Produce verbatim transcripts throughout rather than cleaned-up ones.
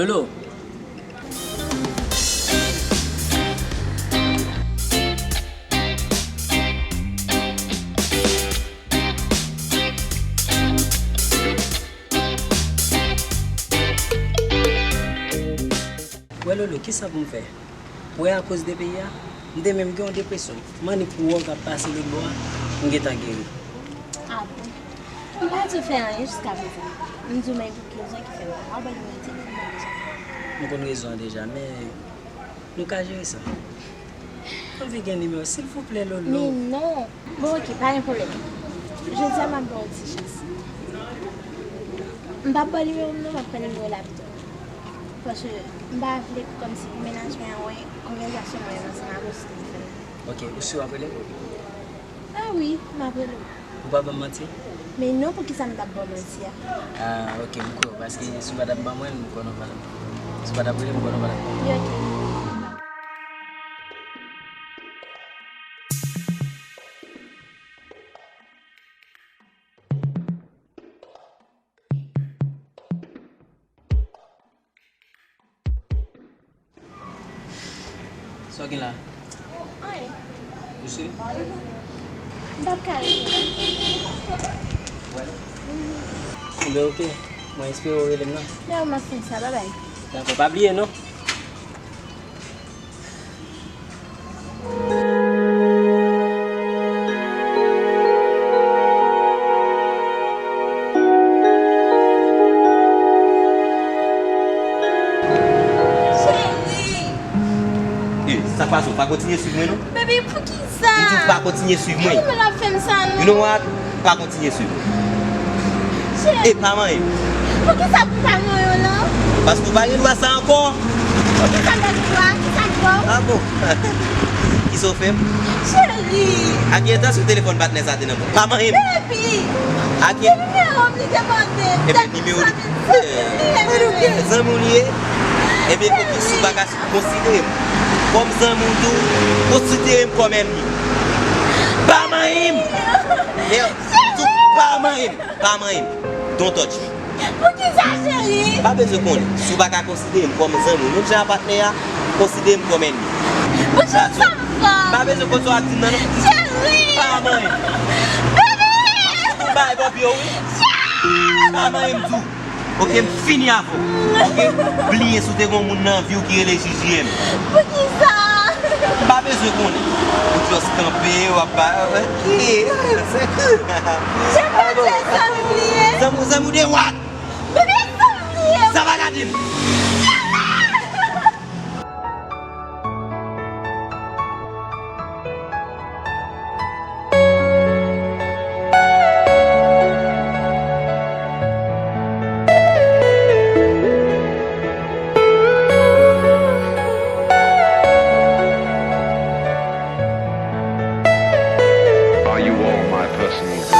Lolo. Wè Lolo, kisa pou m fè? Wè akoz de peyi a, m te menm gen yon depresyon. M annik wè w k ap pase lòt bò a, m gentan geri. Ah bon? M pa di w fè anyen jiskaprezan. M di w men pou ki rezon ki fè m pa ba w nimewo telefòn mwen deja. M konn rezon an deja, men nou ka jere sa. M anvi gen nimewo, silvouplè, Lolo. Men non. Bon, oke, pa gen pwoblèm. Jodi a, m ap ba w ti chans. M p ap ba w nimewo m non, m ap pran nimewo laptop. Paske m pa vle kòmsi pou mennaj mwen an wè konvèsasyon mwen menm ansanm avè w sou telefòn nan. Oke, ou si w ap rele m? Ah wi, m ap rele w. Ou p ap ban m manti? Men non, poukisa m t ap ba w manti a? Ah, oke, m kwè w, paske si w pa t ap ban mwen l, m konnen w pa t ap, si w pa t ap rele m, m konnen w pa t ap ban mwen l. Oke. Sa w gen la? Anyen. Ou si? M p ap ka rete non. Wè. Enben, oke. Mwen espere w rele m nan. Men w m ap fè sa, babay. Dakò, pa bliye non. Cheri! Eh, sa k pase w? Pa kontinye swiv mwen non. Baby, poukisa? M di w pa kontinye swiv mwen. Poukisa w ap fè m sa non? You know what? Pa kontinye swiv mwen. Cheri. E pa manyen m. Poukisa pou m pa manyen w lan? Paske w pa gen dwa sa ankò. Poukisa m pa gen dwa? Kisa k fè w? Ah bon? Kisa w fè m? Cheri. A ki entansyon telefòn patnè sa te nan men w? Pa manyen m. Baby. A ki... Se nimewo m li te mande m. Ebyen, nimewo li. Zanmi w li ye. Ebyen, oke, si w pa ka konsidere m kòm zanmi w tou, konsidere m kòm ènmi. Pa manyen m. Tou pa manyen m. Pa manyen m. Don't touch me. Poukisa, cheri? Pa bezwen konnen. Si w pa ka konsidere m kòm zanmi w, menm jan a patnè a, konsidere m kòm ènmi. Poukisa sa m fè w? Pa bezwen konn sa w ap di m nan non. Cheri! Pa manyen m. Baby! Ou bay bòpye w wi. Pa manyen m tou. Oke, m fini avè w. Oke? Bliye si w te gen yon moun nan vi w ki rele J J M. Poukisa? M pa bezwen konnen. Ou just kanpe, w ap ba... Oke. Se kou. Se pa te zanmi m li ye. Zanmi, zanmi w de what? Baby, zanmi m li ye. Sa pa ka di m. Are you all my personal dreams?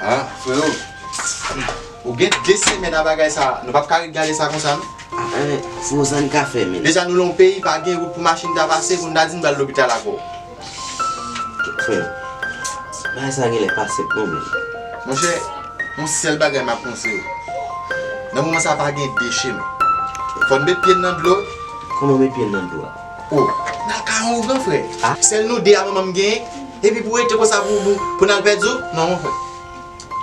Ah, freo, ou gen de semèn a bagay sa, nou p ap ka ret gade sa konsa non. Ah, eh, freo, sa n ka fè, men? Deja nou nan yon peyi, pa gen wout pou machin ta pase, pou n ta di n pral lopital ankò. Frè, bagay sa genlè pa senp non, men. Monchè, yon sèl bagay m ap konseye w. Nan moman sa pa gen de chemen. Fò n met pye n nan dlo. Kòman met pye n nan dlo a? O, n al kay yon ougan, frè. Ah. Sèl nou de a manman m genyen, epi pou rete konsa pou, pou, pou n al pèdi w? Non, mon frè.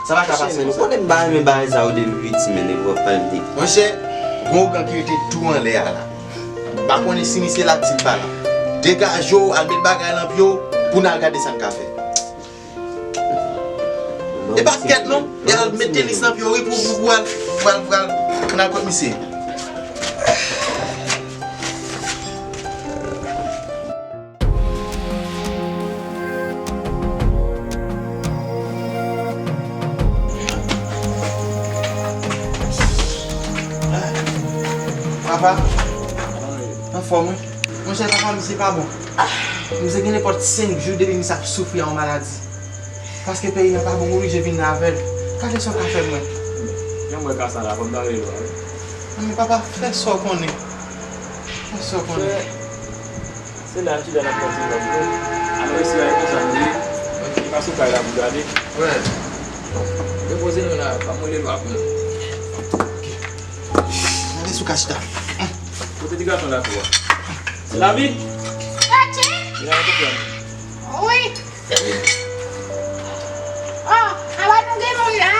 Sa pa ka pase konsa. Monchè, men, ou konnen m pa renmen bagay sa yo depi piti, men, depi w ap pale m de... Monchè, gon ougan ki rete tou anlè a la. M pa konnen si misye la, si l pa la. Degaje w, al met bagay lan pye w, pou n al gade sa n ka fè. E pa kèt non, e al met tenis lan pye w wi pou, pou, pou al, pou al, pou al, pou n al kot misye. Papa, an Fò mwen. Monchè, papa, misye pa bon. Misye gen nenpòt senk jou depi misye ap soufri a yon maladi. Paske peyi a pa bon, m oblije vin la avè l. Gade sa w ka fè mwen. Jan m wè ka sa la, fò m ta rele w a, wi. Men papa, fè sa w konnen. Fè sa w konnen. Se la, m chita n ap kontinye ap jwe. Ann resi ale konsa nou ye. Li pa sou kay la pou gade. Wè. Repoze nou la, pa mwen leve apre. Gade sou ka chita. Kote ti gason la tou a? Se lavi? Li la nan koup la. Wi. Oh, anba nou gen moun la?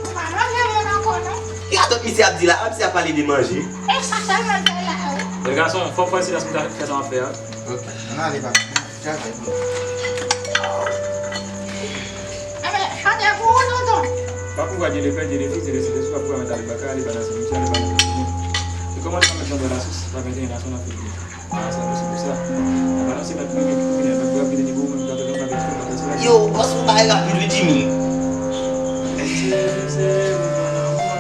Ou pa manje moun ankò, non? Ki atòt misye ap di la? Misye ap pale de manje. E sa sèlman l fè la, wi. Bèl gason, fò w fè silans pou ta fè sa w ap fè a. Ok, ann ale, papa. Travay pou nou. Enben, chante pou ou, tonton. Pa pou wa Dye le Pè, Dye le Fis, Dye le Sentespri, pa pou wa mèt ale baka, ale ba nason misye, ale ba nason moun. E kòman sa mèt nan bwa lasous, pa vennteyen nason nan fil. Ah, sa posib pou sa. Nan balanse mèt mwen, mèt kriminèl, mèt bwa vide nivo, mèt gade nan bagay fou, bagay sou la. Yo, bòs, ou bay rapid, wi, Jimmy. Lise, lise, mwen pa nan mòn.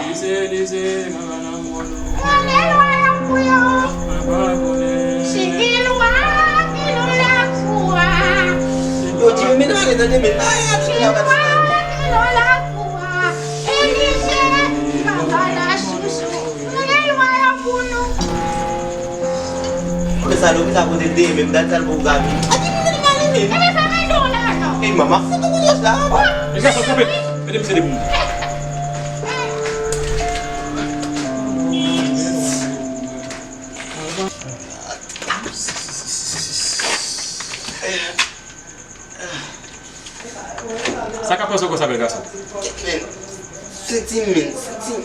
Lise, lise, mwen pa nan mòn. Yo, Jimmy, men ale tande, men. Ay, ap jwe la, ap jwe la. Men sa, Domi, sa kote l te ye, menm dat sa l poko ka vin. A, Jimmy, men li male, men. Ey, manman, fout ou kout wòch la. Ey, gason, kanpe. Mete misye depi. Sa k ap pase w konsa, bèl gason? Men, senti m, men, senti m.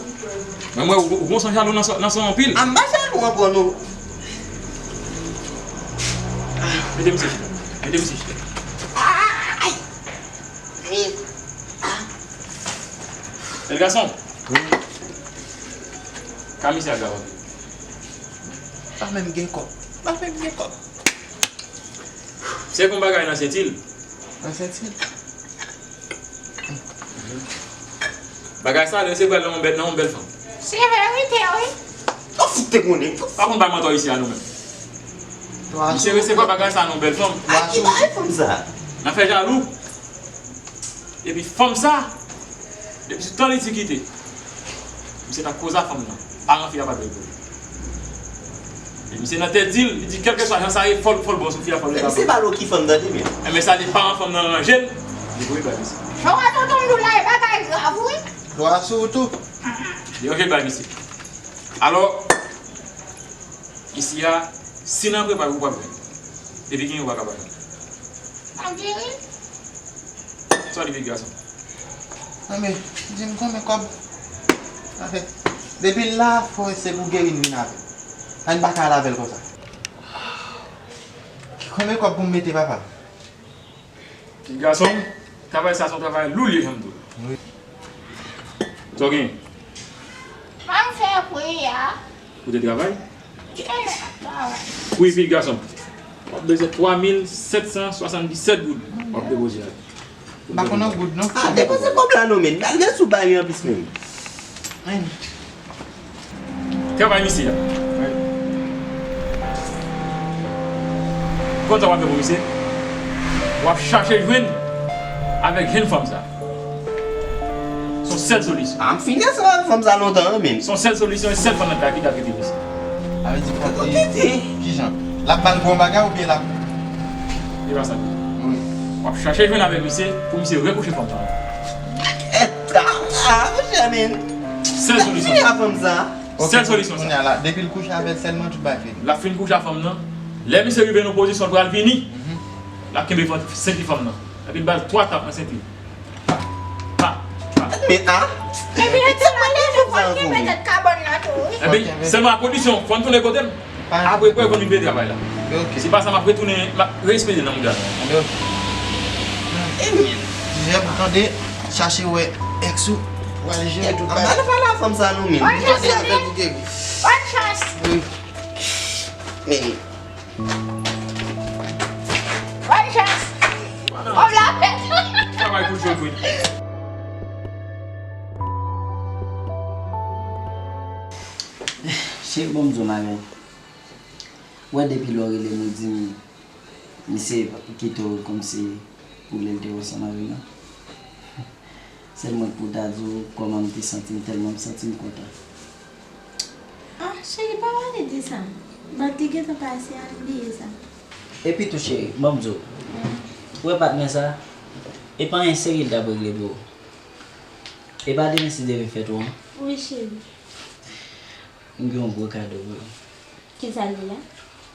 Men mwen, ou, ou gon san jalou nan sa, nan sa anpil. A, m pa jalou ankò, non. Mete misye chita. Mete misye chita. Ay! Men, a. Bèl gason. Wi. Ka misye a grav anpil. Pa menm gen kòb. Pa menm gen kòb. Se kon bagay nan senti l. Nan senti l. Bagay sa, l resevwa l nan yon bèl, nan yon bèl fanm. Se verite, wi. Ou fout te konnen. Pa konn bay mantò isi a nou menm. Misye resevwa bagay sa nan yon bèl fanm. Ay, ki bagay fanm sa? Nan fè jalou. Epi fanm sa, depi sou tan li di kite, misye ta koze a fanm nan. Paran fi a pa t vle pou li. E misye nan tèt di l, li di kèlkeswa jan sa ye, fò l, fò l bon sou fi a, fò l rete. Misye pa lou ki fanm nan li menm. Enben sa li paran fanm nan ranje l, li voye bay misye. Jan w wè tonton m di w la, e bagay grav, wi. Lwa sou ou tou. Li ranje l bay misye. Alò, isi a, si nan prepa ou p ap jwenn. Epi gen yon pa ka bay. Sa w di wi? Sa w di pitit gason? Anben, di m konbyen kòb? Anfen, depi l la, fò se pou geri n vin avè l. Ann pa ka al avè l konsa. Konbyen kòb pou m mete, papa? Pitit gason, travay sa se yon travay lou l ye, jan m di w. Wi. Sa w genyen? Ban m fè pri a. Ou te travay? Pri, pitit gason. W ap bezwen twa mil sèt san swasanndisèt goud. W ap depoze a. M pa konn nan goud, non. A, depoze kòb la non, men. Al gen sou bay anplis menm. Men. Travay misye a. Konn sa w ap fè pou misye? W ap chache jwenn avèk jenn fanm sa. Se yon sèl solisyon. A, m fini ansanm avèk fanm sa lontan, wi, men. Se yon sèl solisyon, e sèl fanm nan ki ka kite misye. Sa vle di, kijan? L ap ba l bon bagay oubyen l ap... E pa sa. Wi. W ap chache jwenn avèk misye pou misye rekouche fanm sa. Kèt, a, a, monchè, men. Sèl solisyon. Fini ak fanm sa. Sèl solisyon sa. Kounye a la, depi l kouche avè l sèlman, tout bagay fini. L ap fin kouche ak fanm nan. Lè misye rive nan pozisyon l pral vini, l ap kenbe senti fanm nan. Epi l ba l twa tap nan senti. Pa, pa, pa. Men a. Epi, e ti mande nou konn kenbe tèt kabann nan tou, wi. Epi, sèlman a kondisyon, fò n tounen kote m. Apre, pou yo konn vin peye travay la. Ok. Si pa sa, m ap retounen, m ap reespede nan mouda. Ok. E men. Jè pou tande, chache wè èks ou, pral jere tout bagay. Anba nan pale a fanm sa non, men. Bòn chans, Jimmy. Bòn chans. Wi. Men. Bòn chans. Kòb la fèt. Travay pou jwe, wi. Fò m di w yon bagay. Ou wè depi lè w rele m, ou di m misye kite w kòmsi pou lè l te ansanm avè m nan. Sèlman pou w ta di w kòman m te santi m, tèlman m santi m kontan. Ah, cheri, pa pale de sa. Bat li gentan pase a, m bliye sa. Epi tou, cheri, ban m di w. Ou wè patnè sa, e pa anyen serye l t ap regle pou ou. E pa demen si Dye vle fèt ou an. Wi, cheri. M gen yon gwo kado pou ou. Kisa l ye a?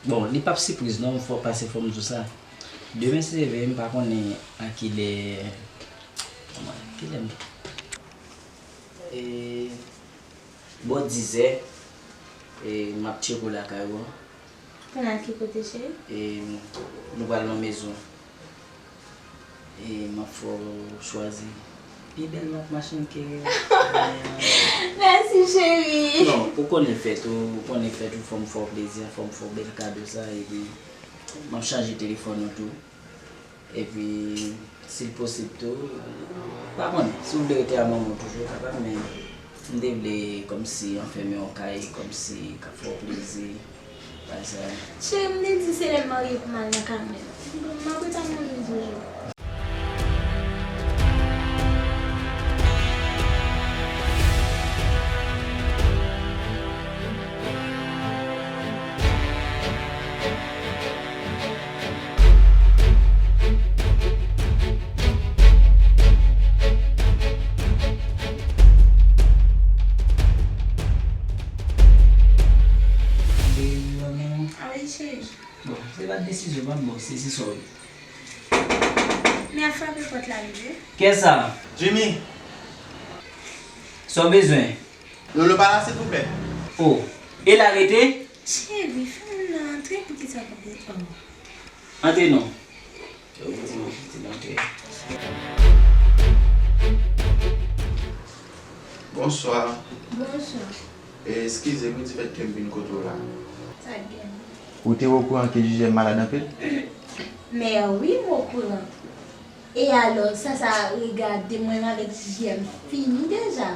Bon, li p ap sipriz non, fò, paske fò m di w sa. Demen si Dye vle, m pa konnen a kilè, kilè m E, bò dizè, e, m ap tcheke w lakay ou an. Pou n al ki kote, cheri? E, nou pral nan mezon. E, m ap fè w chwazi pi bèl mach machin ke. Mèsi, cheri. Non, ou konnen fèt ou, ou konnen fèt ou, fò m fè w plezi, fò m fè w bèl kado sa, epi m ap chanje telefòn ou tou. Epi, si l posib tou, m pa konnen, si w vle rete a manman w toujou, ou kapab, men m te vle kòmsi anfèmen w kay, kòmsi k ap fè w plezi, bagay sa yo. Cheri, m te di se lè m marye pou m al nan kay mwen. M ap rete a manman m toujou. Wi, cheri. Bon, se pa desizyon pa m, bon, se, se sa w ye. Men ap frape pòt la, wi. Kiyès sa? Jimmy! Sa w bezwen? Lolo pa la, silvouplè. Oh, e la rete? Cheri, fè moun nan antre, poukisa w pa vle? Oh. Antre non. Yo, ou di mwen pitit antre. Bonswa. Bonswa. E, eskize m di fèt ke m vin kote w la. Sa gen. Ou te okouran ke J J M malad anpil? Mè wi, m okouran. E alò, sa sa regade mwen avèk J J M fini deja?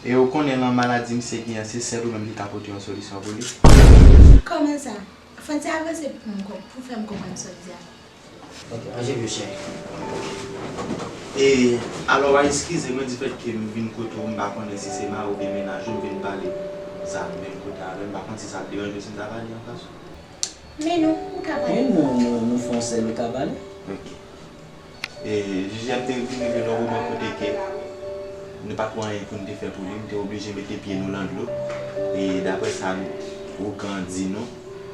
E ou konnen lan maladi misye gen an, se sèl ou menm ki ka pote yon solisyon pou li. Kòman sa? Fò n ti avanse pou m konp-, pou fè m konprann sa w di a. Ok, anje vye chè. E, alò, w a eskize mwen di fèt ke m vin kote w, m pa konnen si se mari oubyen mennaj ou, m vin pale sa menm kote avè w, m pa konn si sa ap deranje w si m ta pale anfas ou. Men non, ou ka pale. Men non, nou, nou fè yon sèl, ou ka pale. Ok. E, J J M te vin rive nan moman kote ke nou pa t wè anyen pou n te fè pou li, nou te oblije mete pye nou lan dlo. E, daprè sa ougan di nou,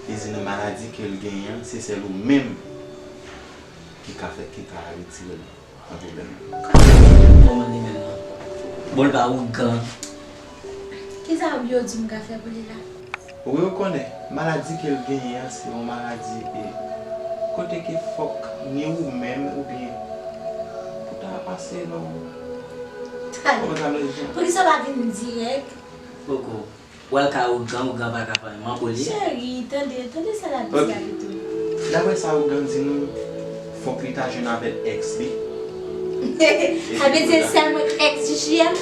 li di nou maladi ke l genyen an, se sèl ou menm ki ka fè, ki ka retire l nan pwoblèm nan. Kòman li menm nan? Bon, l pa ougan. Kisa yo di m ka fè pou li la? Wi, ou konnen, maladi ke l genyen an, se yon maladi, e, kote ke fòk ni ou menm oubyen pou ta pase nan yon... Tande. Kòman sa vle di? Poukisa w pa vin dirèk? Poko. W al ka ougan, ougan pa ka fè anyen. Manbo li. Cheri, tande, tande sa l ap di a pito. Daprè sa ougan di nou, fòk li ta jwenn avèk èks li. Sa vle di sèl mwen k èks J J M?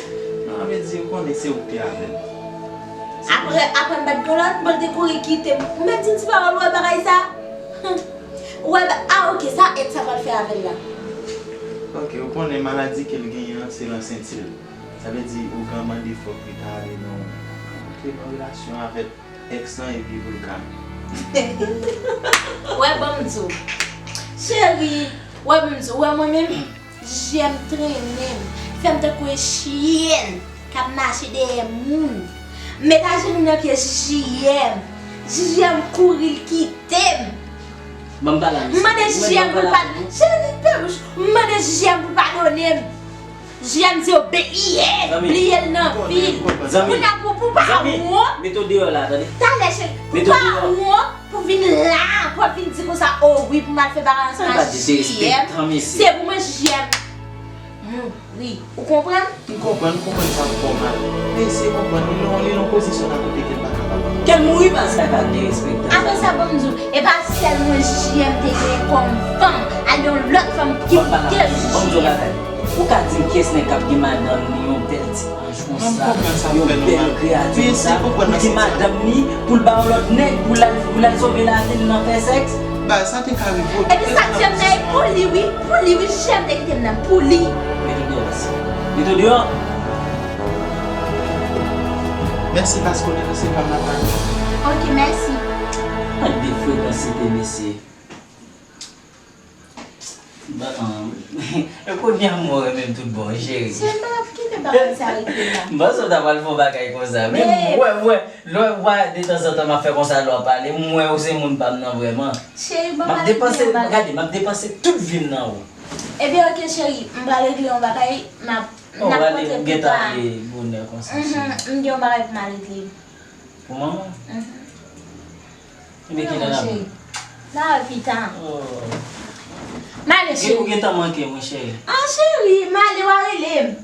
Non, sa vle di ou konnen se ou k te avè l. Apre, apre m bat gon lòt, bon, l te kouri kite m. Ou mèt di m ti pawòl, ou wè bagay sa? Ou wè ba-, ah, ok, sa èks sa pral fè avè l la? Ok, ou konnen maladi ke l genyen an, se lan senti l. Sa vle di, ougan mande fòk li ta ale nan, antre nan relasyon avèk èks lan epi pou l ka. Wè, ban m di w. Cheri, wè, ban m di w. Wè, mwen menm, J J M trennen m, fè m tankou yon chyèn k ap mache dèyè moun. M met ajenou nan pye J J M. J J M kouri, l kite m. Ban m pale a misye. M mande J J M pou l padone m. Cheri, pè wouch. M mande J J M pou l padone m. J J M di yo bliye l, bliye l nan vi l. Zanmi, zanmi, zanmi, mete w deyò la, tande. Talè, cheri, ou pa wont pou vin la, pou ap vin di konsa, o wi, pou m al fè bagay ansanm ak J J M. Se pou mwen, J J M mouri. Ou konprann? M konprann, m konprann sa w fè w mal. Men eseye konprann, li nan, li nan pozisyon la kote ke l pa kapab ankò. Ke l mouri, paske sa pa derespektan. Apre sa, ban m di w, e pa sèl mwen J J M te genyen kòm fanm, al gen yon lòt fanm ki kite J J M. Ban m di w bagay. Ou ka di m kiyès nèg k ap gen madanm li yon bèl ti anj konsa, yon bèl kreyati konsa, pou l gen madanm li, pou l ba yon lòt nèg, pou l al, pou l al sove lavi l nan fè sèks? Bagay sa te ka rive w. Epi sa k fè m nan e pou li wi, pou li wi, jèm te kite m nan pou li. Mete w deyò, mesye. Mete w deyò. Mèsi paske w te resevwa m nan pale. Ok, mèsi. Gade frekansite mesye. Ba, an, e kounye a m wè menm tout bon, wi, cheri. Cheri, m pa t ap kite bagay sa rive la. M panse w ta pral fè yon bagay konsa. Men m wè, m wè, lè w wè, detanzantan m ap fè konsa lè w ap pale, m wè ou se moun pa m nan vrèman. Cheri, bon, m ap depanse, gade, m ap depanse tout vi m nan ou. Ebyen, ok, cheri, m pral regle yon bagay, m ap, n ap kontre pita. Ou gentan ale bonè konsa, cheri. Mhm, m gen yon bagay pou m al regle. Pou manman? Mhm. Ebyen, kilè n ap wè? N a wè pita. Oh. M ale, cheri. Ou gentan manke mwen, cheri. Ah, cheri, m ale, w a rele m.